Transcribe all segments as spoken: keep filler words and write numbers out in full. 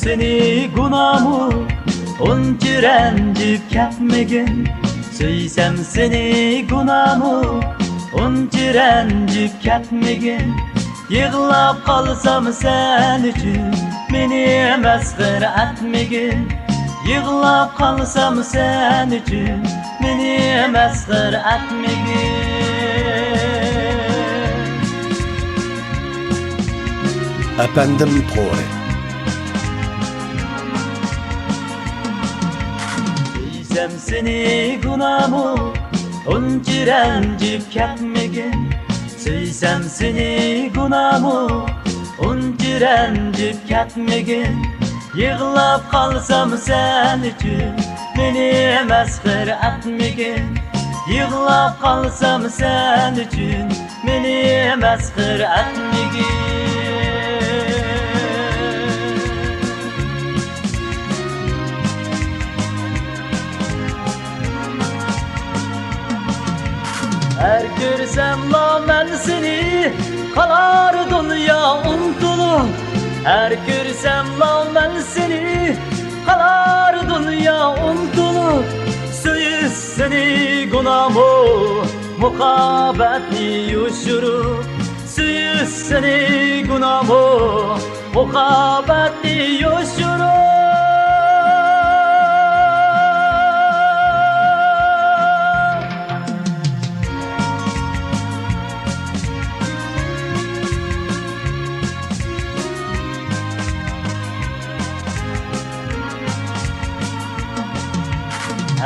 سېنى گۇناھمۇ ئۇنچە رەنجىپ كەتمىگىن، سۆيسەم سېنى گۇناھمۇ ئۇنچە رەنجىپ كەتمىگىن. يىغلاپ قالسام سەن ئۈچۈن مېنى مەسخىرە ئەتمىگىن، يىغلاپ قالسام سەن ئۈچۈن مېنى مەسخىرە ئەتمىگىن. ئەپەندىم تورى. سۆيسەم سېنى گۇناھمۇ ئۇنچە رەنجىپ كەتمىگىن، سۆيسەم سېنى گۇناھمۇ ئۇنچە رەنجىپ كەتمىگىن. يىغلاپ قالسام سەن ئۈچۈن مېنى مەسخىرە ئەتمىگىن، يىغلاپ قالسام سەن ئۈچۈن مېنى مەسخىرە ئەتمىگىن. ھەر كۆرسەملا مەن سېنى، قالار دۇنيا ئۇنتۇلۇپ. ھەر كۆرسەملا مەن سېنى، قالار دۇنيا ئۇنتۇلۇپ. سۆيۈش سېنى گۇناھمۇ، مۇھەببەتنى يوشۇرۇپ. سۆيۈش سېنى گۇناھمۇ، مۇھەببەتنى يوشۇرۇپ.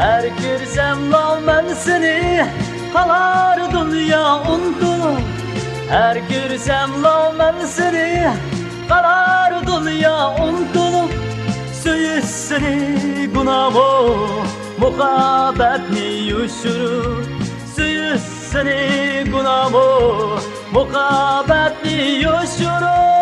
ھەر كۆرسەملا مەن سېنى، قالار دۇنيا ئۇنتۇلۇپ. ھەر كۆرسەملا مەن سېنى، قالار دۇنيا ئۇنتۇلۇپ. سۆيۈش سېنى گۇناھمۇ، مۇھەببەتنى يوشۇرۇپ. سۆيۈش سېنى گۇناھمۇ، مۇھەببەتنى يوشۇرۇپ.